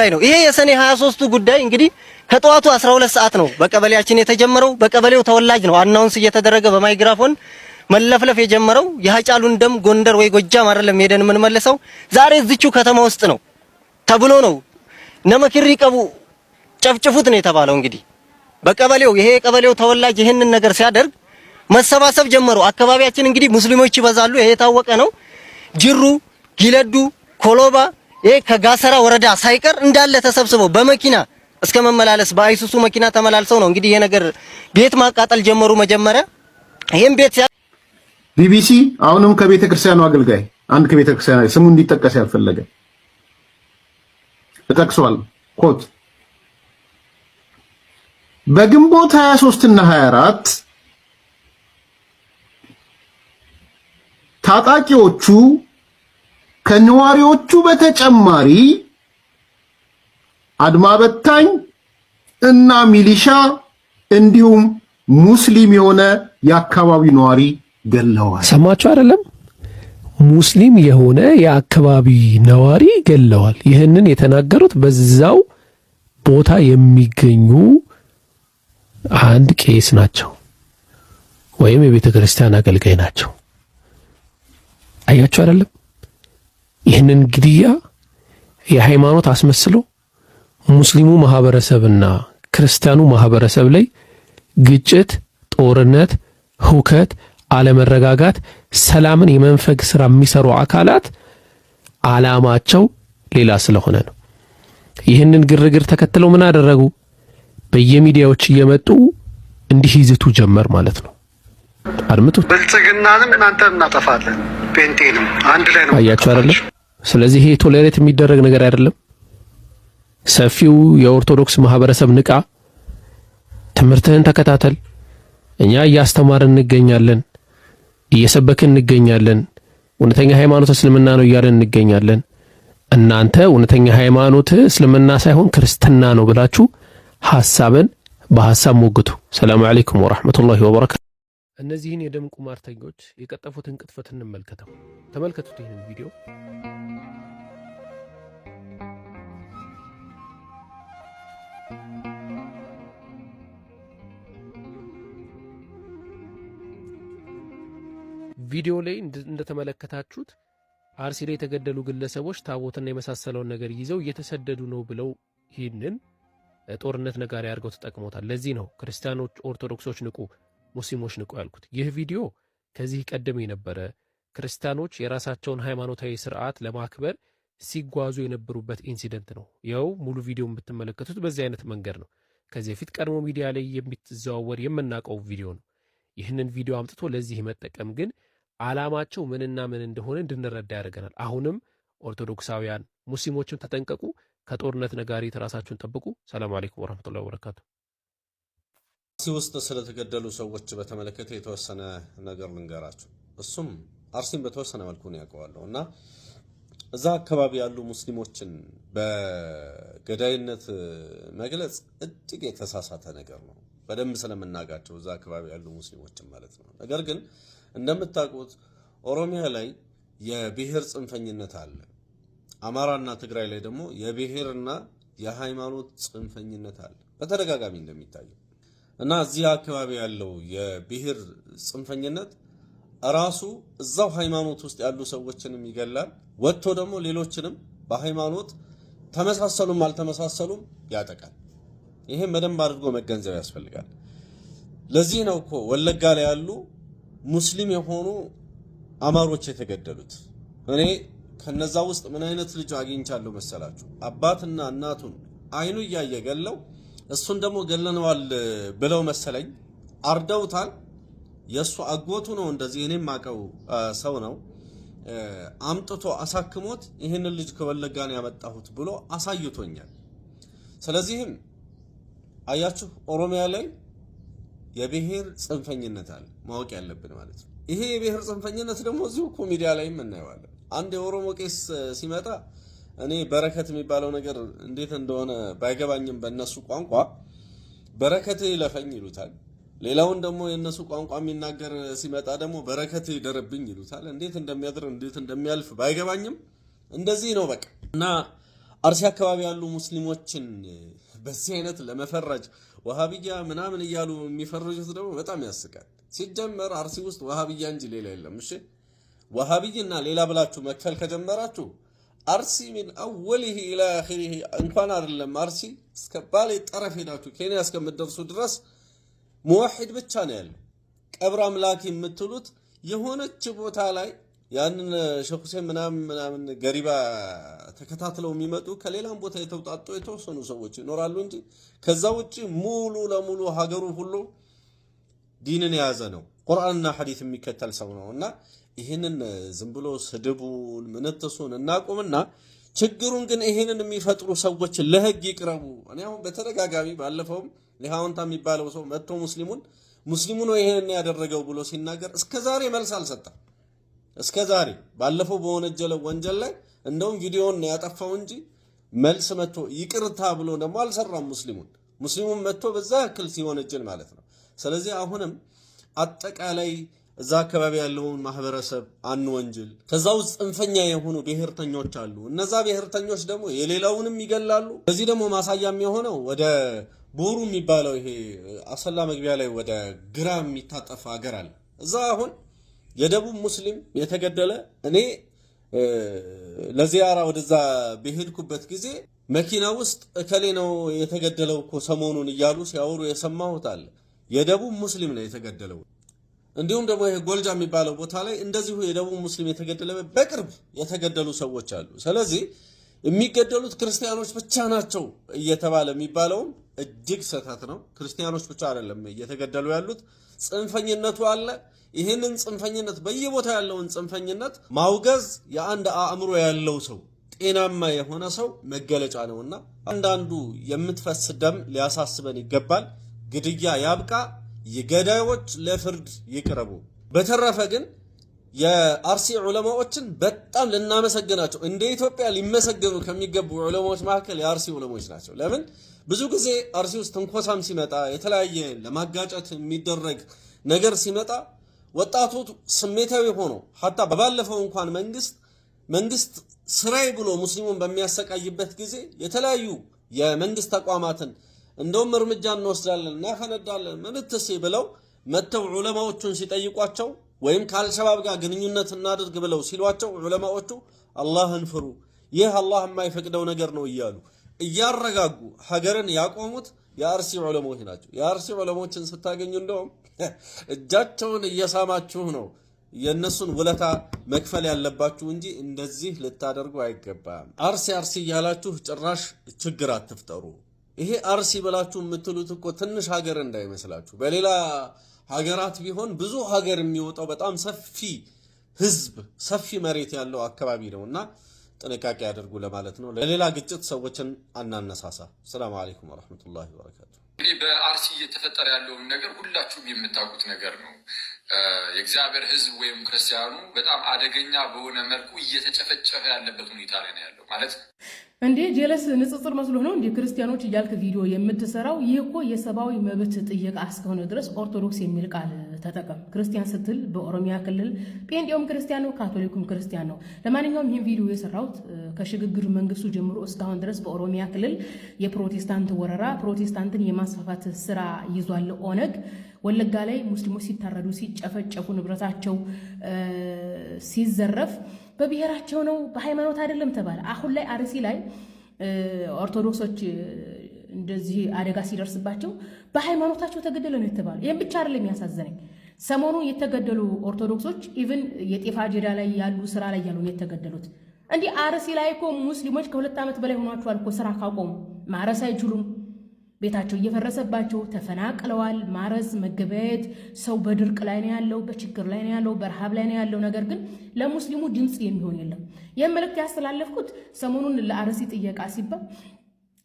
ጉዳይ ነው። ይሄ የሰኔ 23ቱ ጉዳይ እንግዲህ ከጠዋቱ 12 ሰዓት ነው በቀበሌያችን የተጀመረው። በቀበሌው ተወላጅ ነው announce እየተደረገ በማይግራፎን መለፍለፍ የጀመረው። የሀጫሉን ደም ጎንደር ወይ ጎጃም አይደለም ሄደን የምንመልሰው ዛሬ እዚቹ ከተማ ውስጥ ነው ተብሎ ነው። Nama kirrii qabu ጨፍጭፉት ነው የተባለው። እንግዲህ በቀበሌው ይሄ የቀበሌው ተወላጅ ይህንን ነገር ሲያደርግ መሰባሰብ ጀመሩ። አካባቢያችን እንግዲህ ሙስሊሞች ይበዛሉ፣ ይሄ የታወቀ ነው። ጅሩ፣ ጊለዱ፣ ኮሎባ ይሄ ከጋሰራ ወረዳ ሳይቀር እንዳለ ተሰብስበው በመኪና እስከ መመላለስ በአይሱሱ መኪና ተመላልሰው ነው እንግዲህ ይሄ ነገር ቤት ማቃጠል ጀመሩ። መጀመሪያ ይሄን ቤት ቢቢሲ አሁንም ከቤተ ክርስቲያኑ አገልጋይ አንድ ከቤተ ክርስቲያኑ ስሙ እንዲጠቀስ ያልፈለገ እጠቅሰዋለሁ። Quote፣ በግንቦት 23 እና 24 ታጣቂዎቹ ከነዋሪዎቹ በተጨማሪ አድማ በታኝ እና ሚሊሻ እንዲሁም ሙስሊም የሆነ የአካባቢው ነዋሪ ገለዋል። ሰማችሁ አይደለም? ሙስሊም የሆነ የአካባቢ ነዋሪ ገለዋል። ይህንን የተናገሩት በዛው ቦታ የሚገኙ አንድ ቄስ ናቸው፣ ወይም የቤተ ክርስቲያን አገልጋይ ናቸው። አያችሁ አይደለም? ይህንን ግድያ የሃይማኖት አስመስሎ ሙስሊሙ ማህበረሰብና ክርስቲያኑ ማህበረሰብ ላይ ግጭት፣ ጦርነት፣ ሁከት፣ አለመረጋጋት፣ ሰላምን የመንፈግ ስራ የሚሰሩ አካላት አላማቸው ሌላ ስለሆነ ነው። ይህንን ግርግር ተከትለው ምን አደረጉ? በየሚዲያዎች እየመጡ እንዲህ ይዝቱ ጀመር ማለት ነው። አድምጡት። ብልጽግናንም እናንተ እናጠፋለን፣ ጴንጤንም አንድ ላይ ነው። አያችሁ አይደለም? ስለዚህ ይሄ tolerate የሚደረግ ነገር አይደለም። ሰፊው የኦርቶዶክስ ማህበረሰብ ንቃ፣ ትምህርትህን ተከታተል። እኛ እያስተማርን እንገኛለን፣ እየሰበክን እንገኛለን። እውነተኛ ሃይማኖት እስልምና ነው እያለን እንገኛለን። እናንተ እውነተኛ ሃይማኖት እስልምና ሳይሆን ክርስትና ነው ብላችሁ ሐሳብን በሐሳብ ሞግቱ። ሰላሙ አለይኩም ወራህመቱላሂ ወበረካቱ። እነዚህን የደም ቁማርተኞች የቀጠፉትን ቅጥፈት እንመልከተው። ተመልከቱት ይህንን ቪዲዮ። ቪዲዮ ላይ እንደተመለከታችሁት አርሲ ላይ የተገደሉ ግለሰቦች ታቦትና የመሳሰለውን ነገር ይዘው እየተሰደዱ ነው ብለው ይህንን ጦርነት ነጋሪ አድርገው ተጠቅሞታል። ለዚህ ነው ክርስቲያኖች፣ ኦርቶዶክሶች ንቁ፣ ሙስሊሞች ንቁ ያልኩት። ይህ ቪዲዮ ከዚህ ቀደም የነበረ ክርስቲያኖች የራሳቸውን ሃይማኖታዊ ስርዓት ለማክበር ሲጓዙ የነበሩበት incident ነው። ይኸው ሙሉ ቪዲዮ የምትመለከቱት በዚህ አይነት መንገድ ነው። ከዚህ በፊት ቀድሞ ሚዲያ ላይ የሚዘዋወር የምናውቀው ቪዲዮ ነው። ይህንን ቪዲዮ አምጥቶ ለዚህ መጠቀም ግን ዓላማቸው ምንና ምን እንደሆነ እንድንረዳ ያደርገናል። አሁንም ኦርቶዶክሳውያን ሙስሊሞችም ተጠንቀቁ፣ ከጦርነት ነጋሪት ራሳችሁን ጠብቁ። ሰላም አለይኩም ወረህመቱላሂ ወበረካቱ። አርሲ ውስጥ ስለተገደሉ ሰዎች በተመለከተ የተወሰነ ነገር ልንገራችሁ። እሱም አርሲን በተወሰነ መልኩ ነው ያውቀዋለሁ እና እዛ አካባቢ ያሉ ሙስሊሞችን በገዳይነት መግለጽ እጅግ የተሳሳተ ነገር ነው። በደንብ ስለምናውቃቸው እዛ አካባቢ ያሉ ሙስሊሞችን ማለት ነው። ነገር ግን እንደምታውቁት ኦሮሚያ ላይ የብሔር ጽንፈኝነት አለ። አማራና ትግራይ ላይ ደግሞ የብሔርና የሃይማኖት ጽንፈኝነት አለ በተደጋጋሚ እንደሚታየው እና እዚህ አካባቢ ያለው የብሔር ጽንፈኝነት ራሱ እዛው ሃይማኖት ውስጥ ያሉ ሰዎችንም ይገላል። ወጥቶ ደግሞ ሌሎችንም በሃይማኖት ተመሳሰሉም አልተመሳሰሉም ያጠቃል። ይህም በደንብ አድርጎ መገንዘብ ያስፈልጋል። ለዚህ ነው እኮ ወለጋ ላይ ያሉ ሙስሊም የሆኑ አማሮች የተገደሉት። እኔ ከነዛ ውስጥ ምን አይነት ልጅ አግኝቻለሁ መሰላችሁ? አባትና እናቱን አይኑ እያየ ገለው እሱን ደግሞ ገለነዋል ብለው መሰለኝ አርደውታል። የእሱ አጎቱ ነው እንደዚህ እኔም አቀው ሰው ነው አምጥቶ አሳክሞት ይህንን ልጅ ከወለጋ ነው ያመጣሁት ብሎ አሳይቶኛል። ስለዚህም አያችሁ ኦሮሚያ ላይ የብሔር ጽንፈኝነት አለ፣ ማወቅ ያለብን ማለት ነው። ይሄ የብሔር ጽንፈኝነት ደግሞ እዚሁ እኮ ሚዲያ ላይም እናየዋለን። አንድ የኦሮሞ ቄስ ሲመጣ እኔ በረከት የሚባለው ነገር እንዴት እንደሆነ ባይገባኝም በእነሱ ቋንቋ በረከት ይለፈኝ ይሉታል። ሌላውን ደግሞ የእነሱ ቋንቋ የሚናገር ሲመጣ ደግሞ በረከት ይደርብኝ ይሉታል። እንዴት እንደሚያድር እንዴት እንደሚያልፍ ባይገባኝም እንደዚህ ነው በቃ። እና አርሲ አካባቢ ያሉ ሙስሊሞችን በዚህ አይነት ለመፈረጅ ወሃብያ ምናምን እያሉ የሚፈርጁት ደግሞ በጣም ያስቃል። ሲጀመር አርሲ ውስጥ ወሃብያ እንጂ ሌላ የለም። እሺ ወሃብይና ሌላ ብላችሁ መክፈል ከጀመራችሁ አርሲ من أوله إلى آخره እንኳን አይደለም አርሲ እስከ ባሌ ጠረፍ ሄዳችሁ ኬንያ እስከምትደርሱ ድረስ ሙዋሂድ ብቻ ነው ያለው። ቀብር አምላክ የምትሉት የሆነች ቦታ ላይ ያንን ሼክ ሁሴን ምናምን ምናምን ገሪባ ተከታትለው የሚመጡ ከሌላም ቦታ የተውጣጡ የተወሰኑ ሰዎች ይኖራሉ እንጂ ከዛ ውጭ ሙሉ ለሙሉ ሀገሩ ሁሉ ዲንን የያዘ ነው። ቁርአንና ሐዲስ የሚከተል ሰው ነው። እና ይህንን ዝም ብሎ ስድቡን ምንትሱን እናቁምና ችግሩን ግን ይህንን የሚፈጥሩ ሰዎች ለህግ ይቅረቡ። እኔ አሁን በተደጋጋሚ ባለፈውም ሊሃውንታ የሚባለው ሰው መጥቶ ሙስሊሙ ነው ይህንን ያደረገው ብሎ ሲናገር እስከዛሬ መልስ አልሰጠም። እስከ ዛሬ ባለፈው በወነጀለው ወንጀል ላይ እንደውም ቪዲዮውን ነው ያጠፋው እንጂ መልስ መጥቶ ይቅርታ ብሎ ደግሞ አልሰራም። ሙስሊሙን መጥቶ በዛ ያክል ሲወነጅል ማለት ነው። ስለዚህ አሁንም አጠቃላይ እዛ አካባቢ ያለውን ማህበረሰብ አንወንጅል። ከዛ ውስጥ ጽንፈኛ የሆኑ ብሔርተኞች አሉ። እነዛ ብሔርተኞች ደግሞ የሌላውንም ይገላሉ። በዚህ ደግሞ ማሳያ የሚሆነው ወደ ቦሩ የሚባለው ይሄ አሰላ መግቢያ ላይ ወደ ግራ የሚታጠፍ ሀገር አለ። እዛ አሁን የደቡብ ሙስሊም የተገደለ እኔ ለዚያራ ወደዛ በሄድኩበት ጊዜ መኪና ውስጥ እከሌ ነው የተገደለው እኮ ሰሞኑን እያሉ ሲያወሩ የሰማሁት አለ። የደቡብ ሙስሊም ነው የተገደለው። እንዲሁም ደግሞ ይሄ ጎልጃ የሚባለው ቦታ ላይ እንደዚሁ የደቡብ ሙስሊም የተገደለበት በቅርብ የተገደሉ ሰዎች አሉ። ስለዚህ የሚገደሉት ክርስቲያኖች ብቻ ናቸው እየተባለ የሚባለውም እጅግ ስህተት ነው። ክርስቲያኖች ብቻ አይደለም እየተገደሉ ያሉት፣ ጽንፈኝነቱ አለ። ይህንን ጽንፈኝነት በየቦታው ያለውን ጽንፈኝነት ማውገዝ የአንድ አእምሮ ያለው ሰው ጤናማ የሆነ ሰው መገለጫ ነውና አንዳንዱ የምትፈስ ደም ሊያሳስበን ይገባል። ግድያ ያብቃ፣ የገዳዮች ለፍርድ ይቅረቡ። በተረፈ ግን የአርሲ ዑለማዎችን በጣም ልናመሰግናቸው እንደ ኢትዮጵያ ሊመሰገኑ ከሚገቡ ዑለማዎች መካከል የአርሲ ዑለማዎች ናቸው። ለምን ብዙ ጊዜ አርሲ ውስጥ ትንኮሳም ሲመጣ የተለያየ ለማጋጨት የሚደረግ ነገር ሲመጣ ወጣቱ ስሜታዊ ሆኖ ሐታ በባለፈው እንኳን መንግስት ስራዬ ብሎ ሙስሊሙን በሚያሰቃይበት ጊዜ የተለያዩ የመንግስት ተቋማትን እንደውም እርምጃ እንወስዳለን እናፈነዳለን ምንትሴ ብለው መጥተው ዑለማዎቹን ሲጠይቋቸው ወይም ከአልሸባብ ጋር ግንኙነት እናድርግ ብለው ሲሏቸው ዑለማዎቹ አላህን ፍሩ፣ ይህ አላህ የማይፈቅደው ነገር ነው እያሉ እያረጋጉ ሀገርን ያቆሙት የአርሲ ዑለማዎች ናቸው። የአርሲ ዑለማዎችን ስታገኙ እንደውም እጃቸውን እየሳማችሁ ነው የእነሱን ውለታ መክፈል ያለባችሁ እንጂ እንደዚህ ልታደርጉ አይገባም። አርሲ አርሲ እያላችሁ ጭራሽ ችግር አትፍጠሩ። ይሄ አርሲ ብላችሁ የምትሉት እኮ ትንሽ ሀገር እንዳይመስላችሁ። በሌላ ሀገራት ቢሆን ብዙ ሀገር የሚወጣው በጣም ሰፊ ህዝብ፣ ሰፊ መሬት ያለው አካባቢ ነው እና ጥንቃቄ ያደርጉ ለማለት ነው። ለሌላ ግጭት ሰዎችን አናነሳሳ። ሰላም አለይኩም ወረሕመቱላሂ ወበረካቱ። እንግዲህ በአርሲ እየተፈጠረ ያለውን ነገር ሁላችሁም የምታውቁት ነገር ነው። የእግዚአብሔር ሕዝብ ወይም ክርስቲያኑ በጣም አደገኛ በሆነ መልኩ እየተጨፈጨፈ ያለበት ሁኔታ ላይ ነው ያለው ማለት እንዴ ጀለስ ንጽጽር መስሎ ነው እንዴ ክርስቲያኖች እያልክ ቪዲዮ የምትሰራው? ይህ እኮ የሰብአዊ መብት ጥየቃ እስከሆነ ድረስ ኦርቶዶክስ የሚል ቃል ተጠቀም። ክርስቲያን ስትል በኦሮሚያ ክልል ጴንጤውም ክርስቲያን ነው፣ ካቶሊኩም ክርስቲያን ነው። ለማንኛውም ይህን ቪዲዮ የሰራሁት ከሽግግር መንግስቱ ጀምሮ እስካሁን ድረስ በኦሮሚያ ክልል የፕሮቴስታንት ወረራ፣ ፕሮቴስታንትን የማስፋፋት ስራ ይዟል ኦነግ። ወለጋ ላይ ሙስሊሞች ሲታረዱ፣ ሲጨፈጨፉ፣ ንብረታቸው ሲዘረፍ በብሔራቸው ነው በሃይማኖት አይደለም ተባለ። አሁን ላይ አርሲ ላይ ኦርቶዶክሶች እንደዚህ አደጋ ሲደርስባቸው በሃይማኖታቸው ተገደለ ነው የተባሉ። ይህም ብቻ አይደለም የሚያሳዝነኝ፣ ሰሞኑ የተገደሉ ኦርቶዶክሶች even የጤፍ አጀዳ ላይ ያሉ ስራ ላይ ያሉ ነው የተገደሉት። እንዲህ አርሲ ላይ እኮ ሙስሊሞች ከ2 ዓመት በላይ ሆኗቸዋል እኮ ስራ ካቆሙ፣ ማረስ አይችሉም። ቤታቸው እየፈረሰባቸው ተፈናቅለዋል። ማረስ፣ መገበያየት፣ ሰው በድርቅ ላይ ነው ያለው፣ በችግር ላይ ነው ያለው፣ በረሃብ ላይ ነው ያለው። ነገር ግን ለሙስሊሙ ድምፅ የሚሆን የለም። ይህም መልእክት ያስተላለፍኩት ሰሞኑን ለአርሲ ጥየቃ ሲባል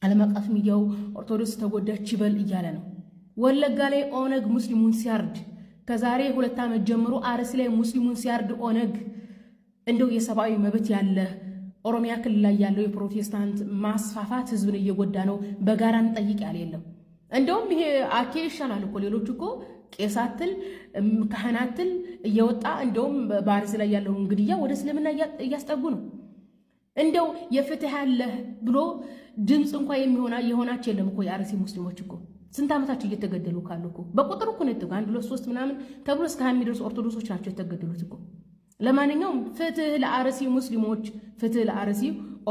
ዓለም አቀፍ ሚዲያው ኦርቶዶክስ ተጎዳች ይበል እያለ ነው። ወለጋ ላይ ኦነግ ሙስሊሙን ሲያርድ ከዛሬ 2 ዓመት ጀምሮ አርሲ ላይ ሙስሊሙን ሲያርድ ኦነግ እንደው የሰብአዊ መብት ያለ ኦሮሚያ ክልል ላይ ያለው የፕሮቴስታንት ማስፋፋት ህዝብን እየጎዳ ነው፣ በጋራ እንጠይቅ ያለ የለም። እንደውም ይሄ አኬ ይሻላል እኮ ሌሎች እኮ ቄሳትል ካህናትል እየወጣ እንደውም በአርሲ ላይ ያለውን ግድያ ወደ እስልምና እያስጠጉ ነው። እንደው የፍትህ ያለህ ብሎ ድምፅ እንኳ የሆናቸው የለም እኮ። የአርሲ ሙስሊሞች እኮ ስንት ዓመታቸው እየተገደሉ ካሉ እኮ፣ በቁጥር እኮ ነው፣ አንድ፣ ሁለት፣ ሶስት ምናምን ተብሎ እስከ 20 የሚደርሱ ኦርቶዶክሶች ናቸው የተገደሉት እኮ። ለማንኛውም ፍትህ ለአርሲ ሙስሊሞች፣ ፍትህ ለአርሲ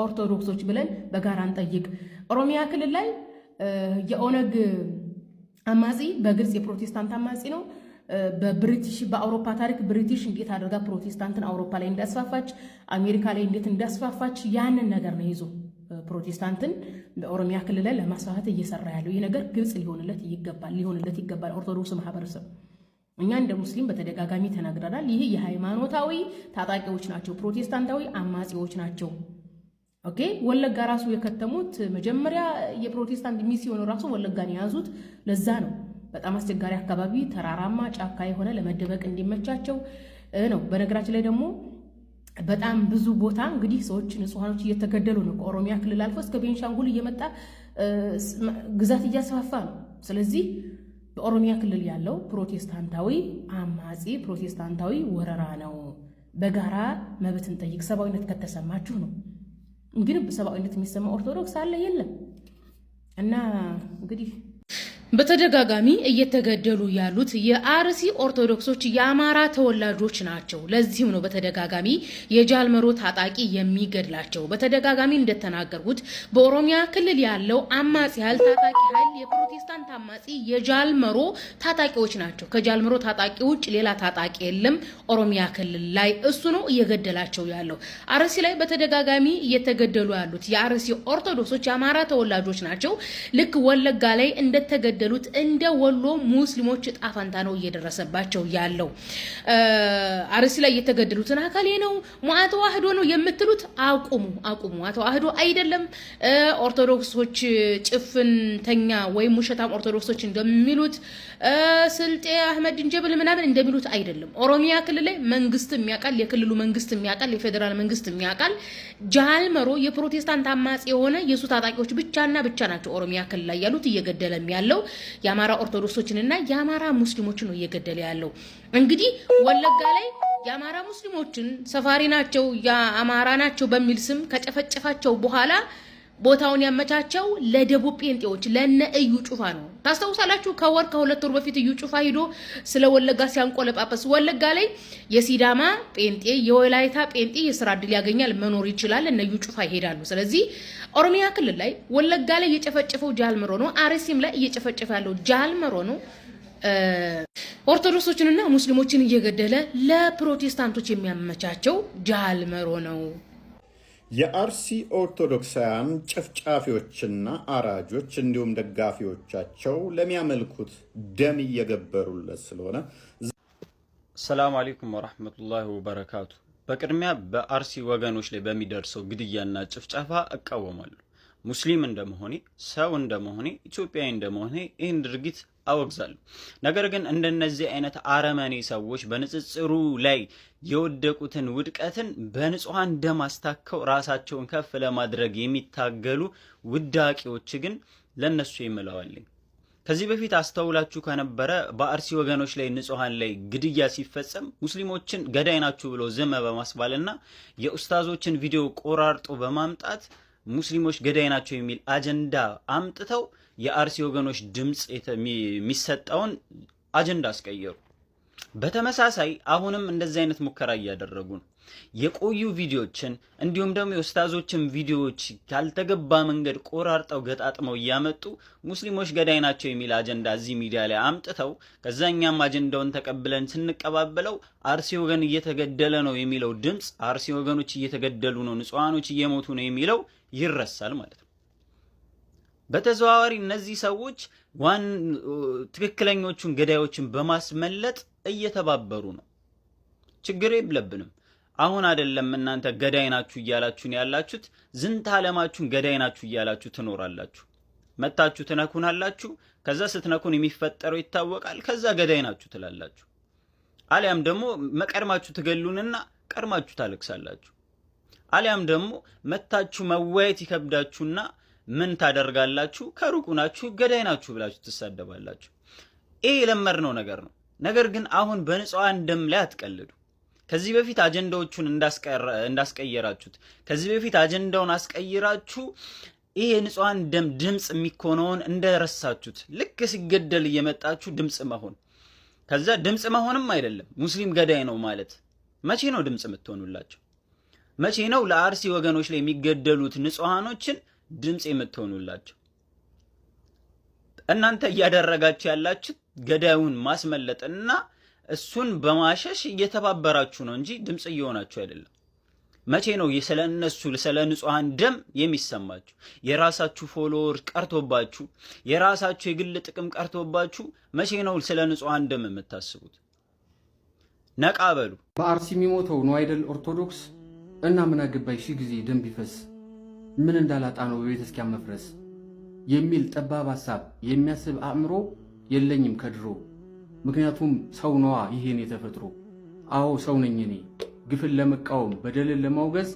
ኦርቶዶክሶች ብለን በጋራ እንጠይቅ። ኦሮሚያ ክልል ላይ የኦነግ አማጺ በግልጽ የፕሮቴስታንት አማጺ ነው። በብሪቲሽ፣ በአውሮፓ ታሪክ ብሪቲሽ እንዴት አድርጋ ፕሮቴስታንትን አውሮፓ ላይ እንዳስፋፋች፣ አሜሪካ ላይ እንዴት እንዳስፋፋች ያንን ነገር ነው ይዞ ፕሮቴስታንትን በኦሮሚያ ክልል ላይ ለማስፋፋት እየሰራ ያለው። ይህ ነገር ግልጽ ሊሆንለት ይገባል። ኦርቶዶክስ ማህበረሰብ፣ እኛ እንደ ሙስሊም በተደጋጋሚ ተናግረናል። ይህ የሃይማኖታዊ ታጣቂዎች ናቸው፣ ፕሮቴስታንታዊ አማጺዎች ናቸው። Okay፣ ወለጋ ራሱ የከተሙት መጀመሪያ የፕሮቴስታንት ሚስዮን ራሱ ወለጋን የያዙት ለዛ ነው። በጣም አስቸጋሪ አካባቢ፣ ተራራማ ጫካ የሆነ፣ ለመደበቅ እንዲመቻቸው ነው። በነገራችን ላይ ደግሞ በጣም ብዙ ቦታ እንግዲህ ሰዎች፣ ንጹሐኖች እየተገደሉ ነው። ከኦሮሚያ ክልል አልፎ እስከ ቤንሻንጉል እየመጣ ግዛት እያስፋፋ ነው። ስለዚህ በኦሮሚያ ክልል ያለው ፕሮቴስታንታዊ አማጺ ፕሮቴስታንታዊ ወረራ ነው። በጋራ መብት እንጠይቅ። ሰብአዊነት ከተሰማችሁ ነው። እንግዲህ ሰብአዊነት የሚሰማ ኦርቶዶክስ አለ? የለም። እና እንግዲህ በተደጋጋሚ እየተገደሉ ያሉት የአርሲ ኦርቶዶክሶች የአማራ ተወላጆች ናቸው። ለዚህም ነው በተደጋጋሚ የጃልመሮ ታጣቂ የሚገድላቸው። በተደጋጋሚ እንደተናገርኩት በኦሮሚያ ክልል ያለው አማጺ ኃይል፣ ታጣቂ ኃይል፣ የፕሮቴስታንት አማጺ የጃልመሮ ታጣቂዎች ናቸው። ከጃልመሮ ታጣቂ ውጭ ሌላ ታጣቂ የለም ኦሮሚያ ክልል ላይ፣ እሱ ነው እየገደላቸው ያለው። አርሲ ላይ በተደጋጋሚ እየተገደሉ ያሉት የአርሲ ኦርቶዶክሶች የአማራ ተወላጆች ናቸው። ልክ ወለጋ ላይ እንደተገደሉት እንደ ወሎ ሙስሊሞች እጣ ፈንታ ነው እየደረሰባቸው ያለው። አርሲ ላይ የተገደሉትን አካሌ ነው፣ ሞዓ ተዋህዶ ነው የምትሉት አቁሙ፣ አቁሙ። ተዋህዶ አይደለም። ኦርቶዶክሶች ጭፍንተኛ ወይም ውሸታም ኦርቶዶክሶች እንደሚሉት፣ ስልጤ አህመድ ጀበል ምናምን እንደሚሉት አይደለም። ኦሮሚያ ክልል ላይ መንግስት የሚያውቃል፣ የክልሉ መንግስት የሚያውቃል፣ የፌዴራል መንግስት የሚያውቃል። ጃልመሮ የፕሮቴስታንት አማጺ የሆነ የእሱ ታጣቂዎች ብቻና ብቻ ናቸው ኦሮሚያ ክልል ላይ ያሉት። እየገደለም ያለው የአማራ ኦርቶዶክሶችንና የአማራ ሙስሊሞችን ነው እየገደለ ያለው። እንግዲህ ወለጋ ላይ የአማራ ሙስሊሞችን ሰፋሪ ናቸው፣ የአማራ ናቸው በሚል ስም ከጨፈጨፋቸው በኋላ ቦታውን ያመቻቸው ለደቡብ ጴንጤዎች ለነ እዩ ጩፋ ነው። ታስታውሳላችሁ? ከወር ከ2 ወር በፊት እዩ ጩፋ ሂዶ ስለ ወለጋ ሲያንቆለጳጰስ፣ ወለጋ ላይ የሲዳማ ጴንጤ፣ የወላይታ ጴንጤ የስራ እድል ያገኛል፣ መኖር ይችላል። እነ እዩ ጩፋ ይሄዳሉ። ስለዚህ ኦሮሚያ ክልል ላይ ወለጋ ላይ እየጨፈጨፈው ጃልመሮ ነው። አርሲም ላይ እየጨፈጨፈ ያለው ጃልመሮ ነው። ኦርቶዶክሶችንና ሙስሊሞችን እየገደለ ለፕሮቴስታንቶች የሚያመቻቸው ጃልመሮ ነው። የአርሲ ኦርቶዶክሳውያን ጨፍጫፊዎችና አራጆች እንዲሁም ደጋፊዎቻቸው ለሚያመልኩት ደም እየገበሩለት ስለሆነ ሰላም አለይኩም ወራህመቱላሂ ወበረካቱ። በቅድሚያ በአርሲ ወገኖች ላይ በሚደርሰው ግድያና ጭፍጨፋ እቃወማለሁ። ሙስሊም እንደመሆኔ፣ ሰው እንደመሆኔ፣ ኢትዮጵያዊ እንደመሆኔ ይህን ድርጊት አወግዛለሁ። ነገር ግን እንደነዚህ አይነት አረመኔ ሰዎች በንጽጽሩ ላይ የወደቁትን ውድቀትን በንጹሐን ደም አስታከው ራሳቸውን ከፍ ለማድረግ የሚታገሉ ውዳቂዎች ግን ለነሱ የምለዋለኝ፣ ከዚህ በፊት አስተውላችሁ ከነበረ በአርሲ ወገኖች ላይ፣ ንጹሐን ላይ ግድያ ሲፈጸም ሙስሊሞችን ገዳይ ናችሁ ብሎ ዝም በማስባልና የኡስታዞችን ቪዲዮ ቆራርጦ በማምጣት ሙስሊሞች ገዳይ ናቸው የሚል አጀንዳ አምጥተው የአርሲ ወገኖች ድምፅ የሚሰጠውን አጀንዳ አስቀየሩ። በተመሳሳይ አሁንም እንደዚህ አይነት ሙከራ እያደረጉ ነው። የቆዩ ቪዲዮችን እንዲሁም ደግሞ የኡስታዞችን ቪዲዮዎች ያልተገባ መንገድ ቆራርጠው ገጣጥመው እያመጡ ሙስሊሞች ገዳይ ናቸው የሚል አጀንዳ እዚህ ሚዲያ ላይ አምጥተው ከዛ እኛም አጀንዳውን ተቀብለን ስንቀባበለው አርሲ ወገን እየተገደለ ነው የሚለው ድምፅ፣ አርሲ ወገኖች እየተገደሉ ነው፣ ንጹሐኖች እየሞቱ ነው የሚለው ይረሳል ማለት ነው። በተዘዋዋሪ እነዚህ ሰዎች ዋን ትክክለኞቹን ገዳዮችን በማስመለጥ እየተባበሩ ነው። ችግር የለብንም። አሁን አይደለም እናንተ ገዳይ ናችሁ እያላችሁ ነው ያላችሁት። ዝንተ ዓለማችሁን ገዳይ ናችሁ እያላችሁ ትኖራላችሁ። መታችሁ ትነኩናላችሁ። ከዛ ስትነኩን የሚፈጠረው ይታወቃል። ከዛ ገዳይ ናችሁ ትላላችሁ። አሊያም ደግሞ መቀድማችሁ ትገሉንና ቀድማችሁ ታለቅሳላችሁ። አሊያም ደግሞ መታችሁ መወያየት ይከብዳችሁና ምን ታደርጋላችሁ? ከሩቁ ናችሁ ገዳይ ናችሁ ብላችሁ ትሳደባላችሁ። ይሄ የለመድነው ነገር ነው። ነገር ግን አሁን በንጹሐን ደም ላይ አትቀልዱ። ከዚህ በፊት አጀንዳዎቹን እንዳስቀየራችሁት፣ ከዚህ በፊት አጀንዳውን አስቀይራችሁ ይሄ የንጹሐን ደም ድምፅ የሚኮነውን እንደረሳችሁት፣ ልክ ሲገደል እየመጣችሁ ድምፅ መሆን፣ ከዛ ድምፅ መሆንም አይደለም ሙስሊም ገዳይ ነው ማለት። መቼ ነው ድምፅ የምትሆኑላቸው? መቼ ነው ለአርሲ ወገኖች ላይ የሚገደሉት ንጹሐኖችን ድምፅ የምትሆኑላቸው? እናንተ እያደረጋችሁ ያላችሁት ገዳዩን ማስመለጥና እሱን በማሸሽ እየተባበራችሁ ነው እንጂ ድምፅ እየሆናችሁ አይደለም። መቼ ነው ስለ እነሱ ስለ ንጹሐን ደም የሚሰማችሁ? የራሳችሁ follower ቀርቶባችሁ፣ የራሳችሁ የግል ጥቅም ቀርቶባችሁ መቼ ነው ስለ ንጹሐን ደም የምታስቡት? ነቃ በሉ። በአርሲ የሚሞተው ነው አይደል ኦርቶዶክስ? እና ምን አገባኝ ሺህ ጊዜ ደም ቢፈስ፣ ምን እንዳላጣ ነው በቤተ ክርስቲያን መፍረስ የሚል ጠባብ ሀሳብ የሚያስብ አእምሮ የለኝም ከድሮ። ምክንያቱም ሰው ነዋ ይሄን የተፈጥሮ። አዎ ሰው ነኝ እኔ፣ ግፍን ለመቃወም በደልን ለማውገዝ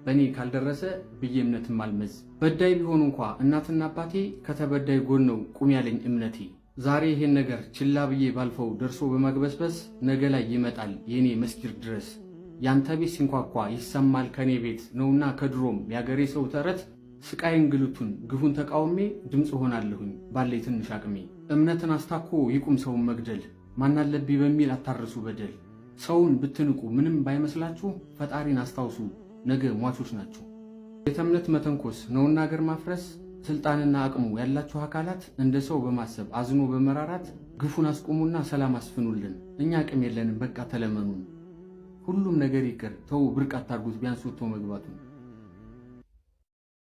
በእኔ ካልደረሰ ብዬ እምነትም አልመዝ። በዳይ ቢሆኑ እንኳ እናትና አባቴ ከተበዳይ ጎን ነው ቁም ያለኝ እምነቴ። ዛሬ ይሄን ነገር ችላ ብዬ ባልፈው ደርሶ በማግበስበስ ነገ ላይ ይመጣል የኔ መስጊድ ድረስ። ያንተ ቤት ሲንኳኳ ይሰማል ከኔ ቤት ነውና ከድሮም የአገሬ ሰው ተረት። ስቃይ እንግልቱን ግፉን ተቃውሜ ድምፅ ሆናለሁኝ ባለኝ ትንሽ አቅሜ። እምነትን አስታኮ ይቁም ሰውን መግደል፣ ማናለብኝ በሚል አታርሱ በደል። ሰውን ብትንቁ ምንም ባይመስላችሁ ፈጣሪን አስታውሱ፣ ነገ ሟቾች ናችሁ። ቤተ እምነት መተንኮስ ነውና አገር ማፍረስ። ስልጣንና አቅሙ ያላችሁ አካላት እንደ ሰው በማሰብ አዝኖ በመራራት ግፉን አስቁሙና ሰላም አስፍኑልን። እኛ አቅም የለንም፣ በቃ ተለመኑን። ሁሉም ነገር ይቅር ተው፣ ብርቅ አታርጉት ቢያንስ ወጥቶ መግባቱን።